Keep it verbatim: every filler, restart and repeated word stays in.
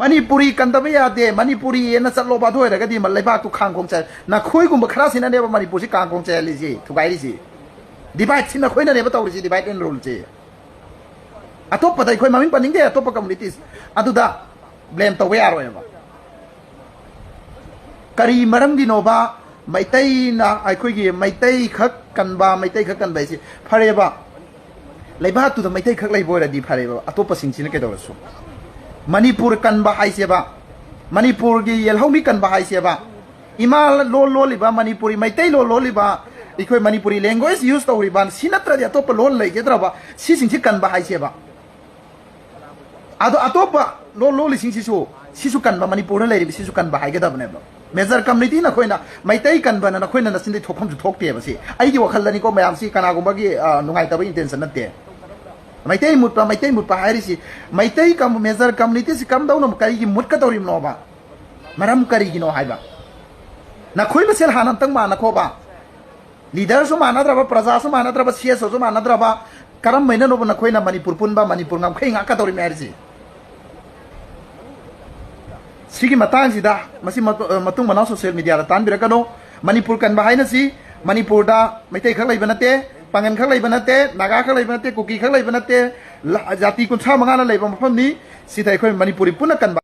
ꯃꯅꯤꯄꯨꯔꯤ ꯀꯟꯗꯕ ꯌꯥꯗꯦ, ꯃꯅꯤꯄꯨꯔꯤ ꯑꯅ ꯆꯠꯂꯣꯕ, ꯑꯗꯨ ꯑꯣꯏꯔꯒꯗꯤ ꯂꯩꯕꯥꯛꯇꯨ ꯈꯥꯡ ꯈꯣꯡ ꯆꯥꯏ꯫ ꯅꯈꯣꯏꯒꯨꯝꯕ ꯈꯔꯁꯤꯅꯅꯦꯕ ꯃꯅꯤꯄꯨꯔꯁꯤ ꯀꯥꯡ ꯈꯣꯡ ꯆꯥꯏꯍꯜꯂꯤꯁꯤ, ꯊꯨꯒꯥꯏꯔꯤꯁꯤ꯫ Divide ꯁꯤ ꯅꯈꯣꯏꯅꯅꯦꯕ ꯇꯧꯔꯤꯁꯤ, divide and rule ꯁꯤ꯫ ꯑꯇꯣꯞꯄꯗ ꯑꯩꯈꯣꯏ ꯃꯃꯤꯡ ꯄꯟꯅꯤꯡꯗꯦ, ꯑꯇꯣꯞꯄ communities꯫ ꯑꯗꯨꯗ blame ꯇꯧꯕ ꯌꯥꯔꯣꯏꯕ꯫ ꯀꯔꯤ ꯃꯔꯝꯒꯤꯅꯣꯕ ꯃꯩꯇꯩꯅ, ꯑꯩꯈꯣꯏꯒꯤ ꯃꯩꯇꯩ ꯈꯛ ꯀꯟꯕ, ꯃꯩꯇꯩ ꯈꯛ ꯀꯟꯕ ꯍꯥꯏꯁꯤ? ꯐꯔꯦꯕ, ꯂꯩꯕꯥꯛꯇꯨꯗ ꯃꯩꯇꯩ ꯈꯛ ꯂꯩꯕ ꯑꯣꯏꯔꯗꯤ ꯐꯔꯦꯕ, ꯑꯇꯣꯞꯄꯁꯤꯡꯁꯤꯅ ꯀꯩꯗꯧꯔꯁꯨ꯫ ꯃꯅꯤꯄꯨꯔ ꯀꯟꯕ ꯍꯥꯏꯁꯦꯕ, ꯃꯅꯤꯄꯨꯔꯒꯤ ꯌꯦꯜꯍꯧꯃꯤ ꯀꯟꯕ ꯍꯥꯏꯁꯦꯕ, ꯏꯃꯥ ꯂꯣꯟ ꯂꯣꯜꯂꯤꯕ, ꯃꯅꯤꯄꯨꯔꯤ ꯃꯩꯇꯩ ꯂꯣꯟ ꯂꯣꯜꯂꯤꯕ, ꯑꯩꯈꯣꯏ ꯃꯅꯤꯄꯨꯔꯤ language use ꯇꯧꯔꯤꯕ, ꯁꯤ ꯅꯠꯇ꯭ꯔꯗꯤ ꯑꯇꯣꯞꯄ ꯂꯣꯟ ꯂꯩꯒꯗ꯭ꯔꯕ? ꯁꯤꯁꯤꯡꯁꯤ ꯀꯟꯕ ꯍꯥꯏꯁꯦꯕ꯫ ꯑꯗꯣ ꯑꯇꯣꯞꯄ ꯂꯣꯟ ꯂꯣꯜꯂꯤꯁꯤꯡꯁꯤꯁꯨ, ꯁꯤꯁꯨ ꯀꯟꯕ, ꯃꯅꯤꯄꯨꯔꯗ ꯂꯩꯔꯤꯕ ꯁꯤꯁꯨ ꯀꯟꯕ ꯍꯥꯏꯒꯗꯕꯅꯦꯕ꯫ Major community ꯅꯈꯣꯏꯅ ꯃꯩꯇꯩ ꯀꯟꯕꯅ ꯅꯈꯣꯏꯅ ꯅꯆꯤꯟꯗꯩ ꯊꯣꯛꯐꯝꯁꯨ ꯊꯣꯛꯇꯦꯕ꯫ ꯁꯤ ꯑꯩꯒꯤ ꯋꯥꯈꯜꯗꯅꯤꯀꯣ, ꯃꯌꯥꯝꯁꯤ ꯀꯅꯥꯒꯨꯝꯕꯒꯤ, ꯑ, ꯅꯨꯡꯉꯥꯏꯇꯕ intention ꯅꯠꯇꯦ꯫ ꯃꯩꯇꯩ ꯃꯨꯠꯄ, ꯃꯩꯇꯩ ꯃꯨꯠꯄ ꯍꯥꯏꯔꯤꯁꯤ, ꯃꯩꯇꯩ ꯀꯝ-, major community ꯁꯤ ꯀꯝꯗꯧꯅ, ꯀꯔꯤꯒꯤ ꯃꯨꯠꯀꯗꯧꯔꯤꯕꯅꯣꯕ? ꯃꯔꯝ ꯀꯔꯤꯒꯤꯅꯣ ꯍꯥꯏꯕ? ꯅꯈꯣꯏ ꯃꯁꯦꯜ ꯍꯥꯟꯅ ꯑꯝꯇꯪ ꯃꯥꯟꯅꯈꯣꯕ꯫ Leader ꯁꯨ ꯃꯥꯟꯅꯗ꯭ꯔꯕ, ꯄ꯭ꯔꯖꯥꯁꯨ ꯃꯥꯟꯅꯗ꯭ꯔꯕ, C S O ꯁꯨ ꯃꯥꯟꯅꯗ꯭ꯔꯕ, ꯀꯔꯝꯕꯅꯅꯣꯕ ꯅꯈꯣꯏꯅ ꯃꯅꯤꯄꯨꯔ ꯄꯨꯟꯕ, ꯃꯅꯤꯄꯨꯔ ꯉꯝꯈꯩ ꯉꯥꯛꯀꯗꯧꯔꯤꯕꯅꯤ ꯍꯥꯏꯔꯤꯁꯤ? ꯁꯤꯒꯤ ꯃꯇꯥꯡꯁꯤꯗ, ꯃꯁꯤ ꯃꯇꯨ-, ꯑ, ꯃꯇꯨꯡ ꯃꯅꯥꯎ social media ꯗ ꯇꯥꯟꯕꯤꯔꯛꯀꯅꯨ꯫ ꯃꯅꯤꯄꯨꯔ ꯀꯟꯕ ꯍꯥꯏꯅꯁꯤ, ꯃꯅꯤꯄꯨꯔꯗ ꯃꯩꯇꯩ ꯈꯛ ꯂꯩꯕ ꯅꯠꯇꯦ, ꯄꯥꯉꯟ ꯈꯛ ꯂꯩꯕ ꯅꯠꯇꯦ, ꯅꯥꯒꯥ ꯈꯛ ꯂꯩꯕ ꯅꯠꯇꯦ, ꯀꯨꯀꯤ ꯈꯛ ꯂꯩꯕ ꯅꯠꯇꯦ, ꯂ-, ꯖꯥꯇꯤ ꯀꯨꯟꯊ꯭ꯔꯥ ꯃꯉꯥꯅ ꯂꯩꯕ ꯃꯐꯝꯅꯤ꯫ ꯁꯤꯗ ꯑꯩꯈꯣꯏ ꯃꯅꯤꯄꯨꯔꯤ ꯄꯨꯟꯅ ꯀꯟꯕ